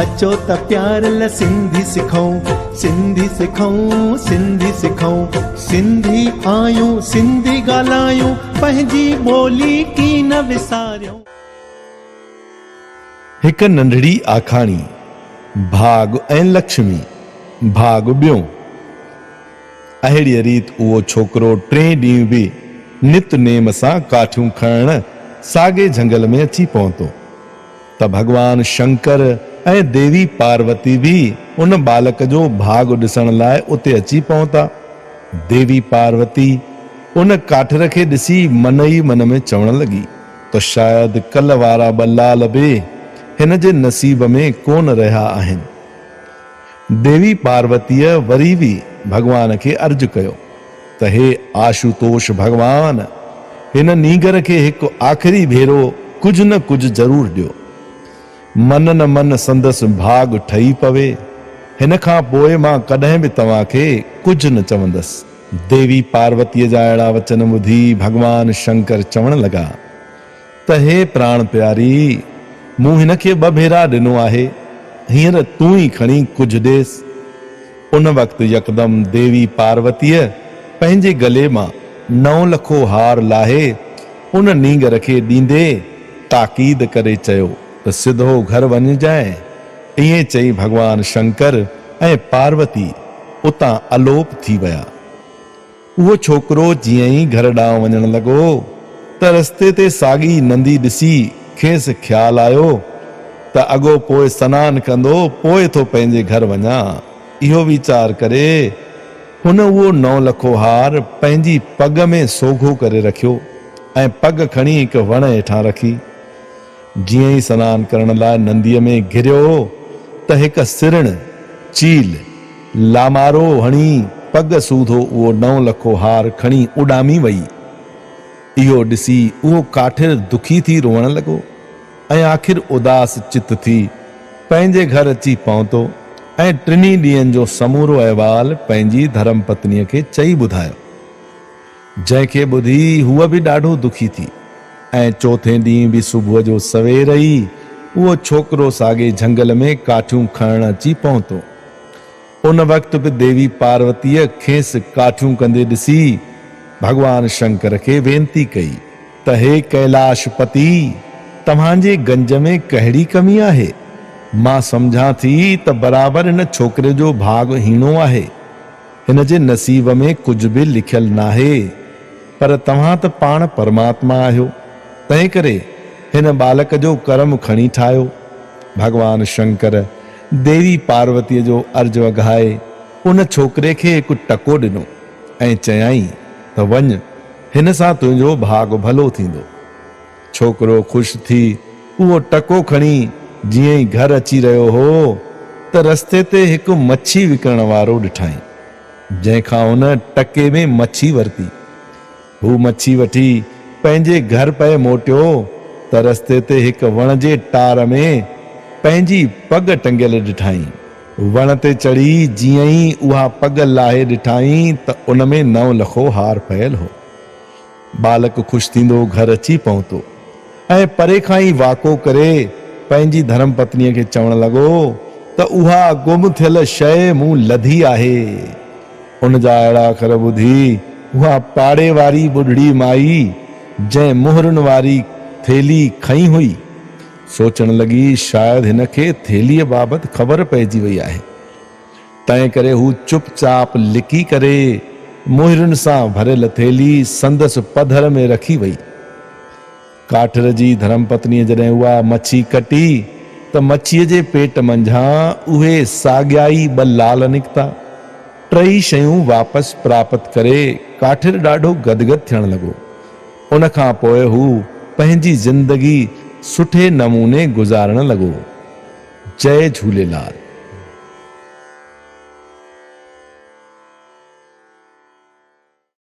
اچو ته پيار ل سنڌي سکون، سنڌي سکون، سنڌي سکون، سنڌي آهيون سنڌي ڳالهايون، پنهنجي ٻولي ڪين وساريون. هڪ ننڍڙي آکاڻي، ڀاڳ ۽ لڇمي، ڀاڳ ٻيون. اهڙيء ريت اهو ڇوڪرو ٽئين ڏينهن به نت نيم سان ڪاٺيون کڻڻ ساڳئي جهنگل ۾ اچي پهتو ته ڀڳوان شنڪر ۽ ديوي پاروتي به ان ٻالڪ جو ڀاڳ ڏسڻ لاء اتي اچي پهتا. ديوي پاروتي ان ڪاٺر کي ڏسي من ئي من ۾ چوڻ لڳي ته شايد ڪل وارا ٻه لال به هن جي نصيب ۾ ڪونه رهيا آهن. ديوي پاروتيء وري به ڀڳوان کي عرض ڪيو ته هي آشوتوش ڀڳوان! هن نينگر کي هڪ آخري ڀيرو ڪجهه نه ڪجهه ضرور ڏيو. من نه من سندس ڀاڳ ٺهي پوي. هن کان پوء مان ڪڏهن به توهان کي ڪجهه نه چوندس. ديوي پاروتيء جا اهڙا وچن ٻڌي ڀڳوان شنڪر چوڻ لڳا ته هي پراڻ پياري! مون هن کي ٻه ڀيرا ڏنو آهي، هينئر تون ئي کڻي ڪجهه ڏيس. ان وقت يڪدم ديوي پاروتيء پنهنجي گلي مان نو لکو هار لاهي ان نينگر کي ڏيندي تاڪيد ڪري چيو ته سڌو گهر وڃجانء. ائين چئي ڀڳوان شنڪر ۽ پاروتي اتان الوپ ٿي ويا. اهو ڇوڪرو جيئن ئي گهر ڏانهن وڃڻ لڳو ته رستي تي ساڳي ندي ڏسي کيس خيال آيو ته اڳو پوء سنان ڪندو پوء ٿو پنهنجي گهر وڃان. اهو ويچار ڪري هن اهو نو لکو هار پنهنجي پڳ ۾ سوگهو ڪري رکيو ۽ پڳ کڻي هڪ وڻ هيٺان رکي. جيئن ئي سنان ڪرڻ لاء نديء ۾ گهريو ته هڪ سرڻ، چيل، لامارو هڻي پڳ سوڌو اهو نو لکو هار کڻي اڏامي وئي. اهو ڏسي اهو ڪاٺير دکي ٿي روئڻ لڳو ۽ آخر اداس چت ٿي پنهنجي گهر اچي پهتو ۽ ٽنهي ڏينهن جو سمورو احوال پنهنجي ڌرم پتنيء کي چئي ٻڌايو. جنهن کي ٻڌي هوء به ڏاڍو دکي ٿي ۽ چوٿين ڏينهن به صبح جو سوير ئي اهو ڇوڪرو ساڳئي جهنگل ۾ ڪاٺيون کڻڻ اچي پهتو. ان وقت به ديوي پاروتيء کيس ڪاٺيون ڪندي ڏسي ڀڳوان شنڪر کي وينتي ڪئي ته هي ڪيلاش پتي! توهان جي گنج ۾ ڪهڙي ڪمي آهي؟ مان سمجهان ٿي ته برابر هن ڇوڪري جو ڀاڳ هيڻو آهي. هن جي نصيب ۾ ڪجهه به لکيل ناهي، پر توهان ته پاڻ پرماتما آهيو، تنهنڪري هن ٻالڪ جو ڪرم کڻي ٺاهيو. ڀڳوان شنڪر ديوي پاروتيء جو عرض اگهائي ان ڇوڪري کي هڪ ٽڪو ڏنو ۽ چيائين ته وڃ، هن سان تنهنجو ڀاڳ ڀلو ٿيندو. ڇوڪرو خوش ٿي اهو ٽڪو کڻي جيئن ئي گهر اچي رهيو هو ته رستي تي هڪ مڇي وڪڻڻ وارو ڏٺائين، جنهن کان هن ٽڪي ۾ مڇي ورتي. هو مڇي وٺي پنهنجي گهر پئي موٽيو ته رستي تي هڪ وڻ جي ٽار ۾ پنهنجي پڳ ٽنگيل ڏٺائين. وڻ تي چڙهي جيئن ئي اها پڳ لاهي ڏٺائين ته ان ۾ نو لکو هار پيل هو. ٻالڪ خوش ٿيندو گهر اچي پهتو ۽ پري کان ئي واڪو ڪري پنهنجي ڌرم پتنيء کي چوڻ لڳو ته اها گم ٿيل شيء مون لڌي آهي. ان جا اهڙا اکر ٻڌي اها پاڙي واري ٻڍڙي مائي جنهن مهرن واري ٿيلهي کنئي هئي، سوچڻ لڳي شايد هن کي ٿيلهيء بابت خبر پئجي وئي آهي. تنهن ڪري هو چپ چاپ لڪي ڪري مهرن سان ڀريل ٿيلهي سندس پڌر ۾ رکي وئي. ڪاٺر جي ڌرمپتنيء جڏهن اها مڇي ڪٽي ته مڇيء جي پيٽ منجهان اهي ساڳيا ئي ٻه لال نڪتا. ٽئي شيون واپس پراپت ڪري ڪاٺر ڏاڍو گدگد ٿيڻ لڳو. ان کان پوء هو پنهنجي زندگي سٺي نموني گذارڻ لڳو. جئي جهوليلال.